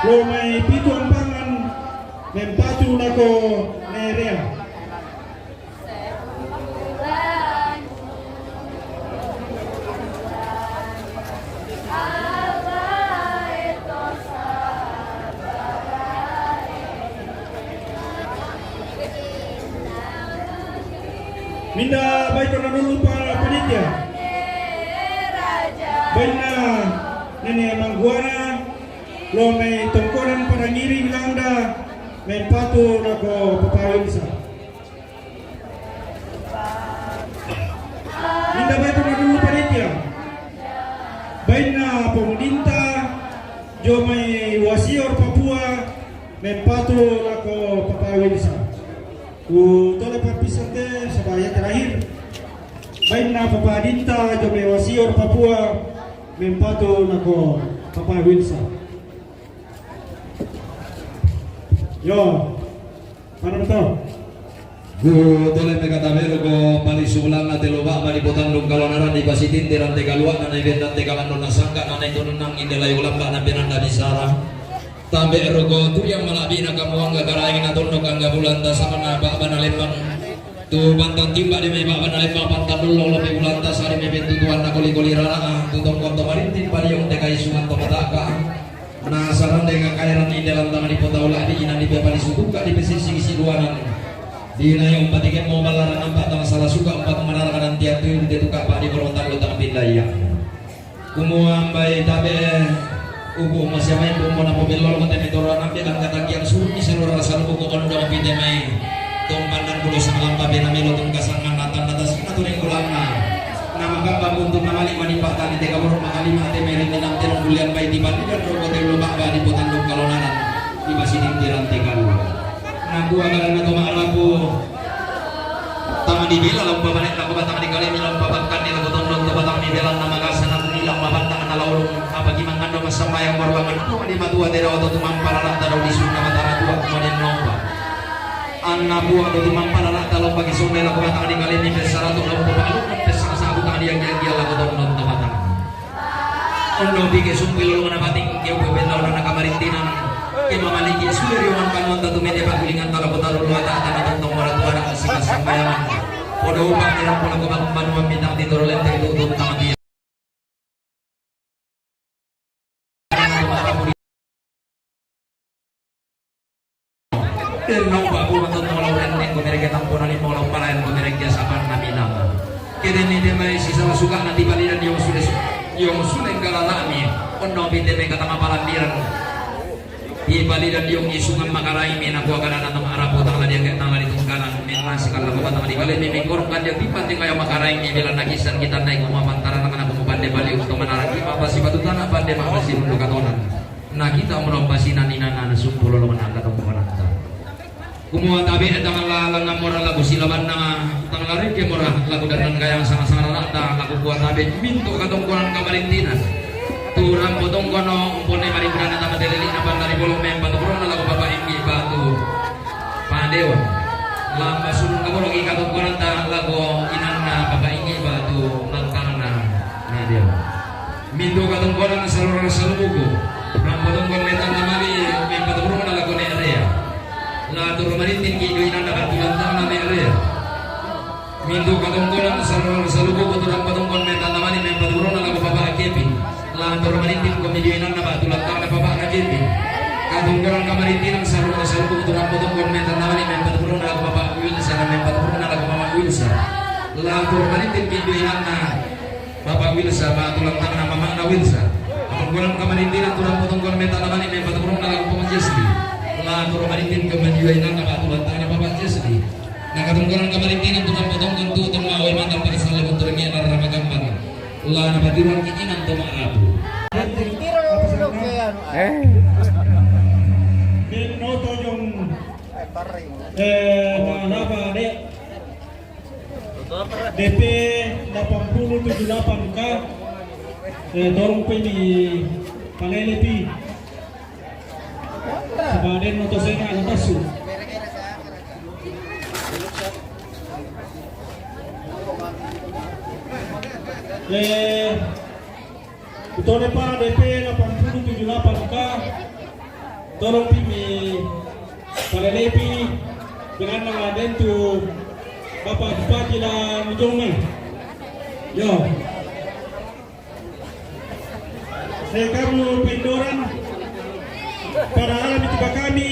lao mai Pitu Ampangan, mempatu lako Nerea. Minda baitu na dulu pa-, panitia, bainna Nene Mangguana, lao mai tongkonan Padang Iri Langda, Mempatu nako Papa Wilsa. Inda bae ko madulu panitia. Bainna pemerintah jo mai Wasior Papua mempatu nako Papa Wilsa. Ku tole papisante sabaya terakhir. Bainna Papa Dinta jo mai Wasior Papua mempatu nako Papa Wilsa. Yo, mana betul? Gu tole mekatabe roko pali subulanna te loba mani potandung kalonaran di pasitinte rante kaluakna nai bendante kalandona sangka nanai tonunang inde layu lamba na benanda bisara. Tambe roko tu yang malabina kamuangga karaeng na tondok angga bulanta samana baba na lembang. Tu pantang timba di mai baba na lembang pantang dolo lope bulanta sari mai bentutuan na koli-koli rara tu tongkon to marintin paliong te kaisungan to mataka. Na sarande ngakairan inde lantama di pota ula di inan di bepani sutuka di pesisi siduanan. Di nai umpati kemo balaran ampa tama salah suka umpat manara kanan tiap tu di tetuka pak di berontak lutang pindah iya. Kumua mbai tabe ubu masia mai tumbo na pobelol mate mitoro nambe angka tagiang suru ni salura salubu ko ondo pite mai. Tumpandan kulo sangalampa bena melo tungka sangan natan nata sina turing kulana. Nama kamba buntu namali manimba tani tega borok makalima ate meri minang telung bulian bai di panidan roko telu baba di potandung kalonanan. Di masini tiran tegalu. Nakua karena to ma'rapu. Tama di bela lau pabanek lako batang di kalemi lau pabakkan di lako tondon to batang di bela nama kasa na kunilang mabanda na laulung apa gimang ando masambayang baruangan ando di matua tera oto tumang parara taro di sunda matara tua kumaden nomba. Anna buah do tumang parara talo pagi sonde lako batang di kalemi pesara tu lau pabalu pesara sabu tang di yang yang dia lako tondon to batang. Ondo bike sumpil lo mana pating ke upe benda orang na kamarintinan. Ke mamaliki sudah rioman panuan tatu mete pakulingan tala kota lulu ata tana tentong mara tuara sika sambayangan. Podo upa nira pola ko bangun banua bintang di toro lente itu untuk tamat dia. Tenno babu matonno lau renneng ko mereke tampona limo lau palayan ko mereke sapan naminama. Kedeni demai sisala suka na tipalidan yong sules yong suleng galalami. Onno pite me katama palambiran. Tipalidan yong isungan makaraimi na kuakana na tama arapo tang ladi angke tang ladi tungkanan. Menna sikala ko batang di kale mi mengkorong kan dia tipan di kaya makaraimi bila nakisan kita naik ko mapantaran na kana ko mupande bali untuk manaraki apa sipatu tana pande ma apa sirundu katonan. Na kita umrah pasina ninana na sumpu lolongan angka tongkonanta. Kumua tabe tangan la langa mora lagu silabanna tangan la reke mora lagu dandan kayang sanga-sanga rata lagu kua tabe mintu katongkonan kamarintina. Turang potongkono umpone mari berana tama teleli na pandari bolong mempa tu berona lagu baba inggi batu. Padewa. Lamba sulung kabolong ika tongkonanta lagu inanna baba inggi batu mangkangna. Nadewa. Mintu katongkonan salura salubuku. Rampo tongkon metan namali mempa tu berona lagu nerea. La turu marintin ki doi nanda batu lantang na nerea. Mintu katongkonan salura salubuku tu rampo tongkon metan namali mempa tu berona lagu baba akepi. La turu marintin ko mi doi nanda batu lantang na baba akepi. Katongkonan kamarintinan salura salubuku tu rampo tongkon metan namali mempa tu berona lagu baba Wilsa na mempa tu berona lagu mama Wilsa. La turu marintin ki doi nanda Papa Wilsa, ma tulang tangan mamana Wilsa. Katongkonan kamarintinan turang potongkon meta namani mempa tepurung na lagu Papa Jesli. La turu marintin kemenjuainan nama tulang tangan Papa Jesli. Na katongkonan kamarintinan turang potongkon tu tengma oi mata pada salah bentuk rengek na rama gampang. La na patiruan kikinan to ma'rapu. Eh. Bin noto jong, eh, na napa, Dek? D P delapan puluh tujuh delapan K, eh, tolong pe di palele pi. Sebaden moto senga na tasu. Eh, Utone pa D P delapan puluh tujuh delapan K, tolong pi mi palelepi dengan nama dentu Bapak Bupati la mujong mai. Yo. Saya kamu pendoran pada alam itu kami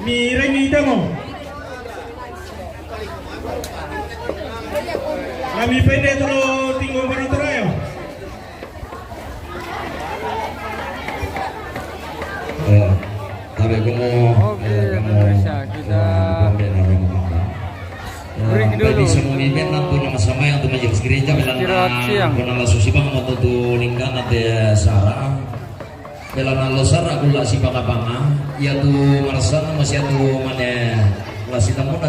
mi rengi demo. Kami pendek tolo tinggal baru terayo. Eh, tabe komo, eh, komo Bennatu namasamayang tu majelis gereja, belana kuna la susi bang mo tu lingkana te sara. Belana lo sara kula si banga-banga, ya tu marasana masi atu mane la si tamuna